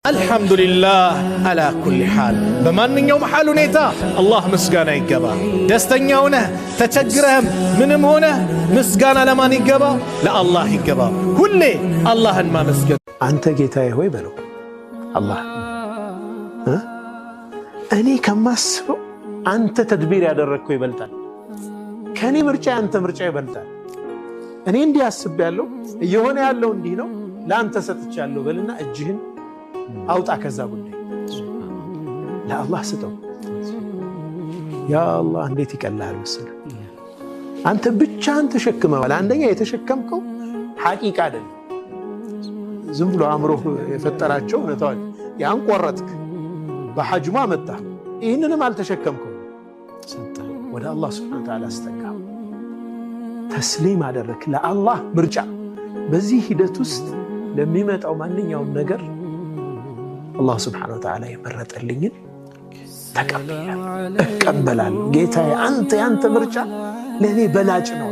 አልሐምዱሊላህ አላ ኩሊ ሓል፣ በማንኛውም ሓል ሁኔታ አላህ ምስጋና ይገባ። ደስተኛ ሆነህ ተቸግረህም ምንም ሆነህ ምስጋና ለማን ይገባ? ለአላህ ይገባ። ሁሌ አላህን ማመስገን። አንተ ጌታዬ ሆይ በለው፣ አላህ እኔ ከማስበው አንተ ተድቢር ያደረግከው ይበልጣል። ከእኔ ምርጫ ያንተ ምርጫ ይበልጣል። እኔ እንዲህ አስቤያለሁ፣ እየሆነ ያለው እንዲህ ነው፣ ለአንተ ሰጥቻለሁ በልና እጅህን አውጣ ከዛ ጉዳይ፣ ለአላህ ስጠው። ያ አላህ እንዴት ይቀልሃል መሰለህ። አንተ ብቻህን ተሸክመዋል። አንደኛ የተሸከምከው ሐቂቃ አይደለም፣ ዝም ብሎ አእምሮ የፈጠራቸው እውነታዎች። ያን ቆረጥክ፣ በሐጅሙ አመጣህ። ይህንንም አልተሸከምከው፣ ወደ አላህ ስብሐነ ወተዓላ አስጠጋ፣ ተስሊም አደረክ ለአላህ ምርጫ። በዚህ ሂደት ውስጥ ለሚመጣው ማንኛውም ነገር አላህ ስብሐነ ወተዓላ የመረጠልኝን ተቀብያለሁ፣ እቀበላለሁ። ጌታዬ አንተ ያንተ ምርጫ ለእኔ በላጭ ነው።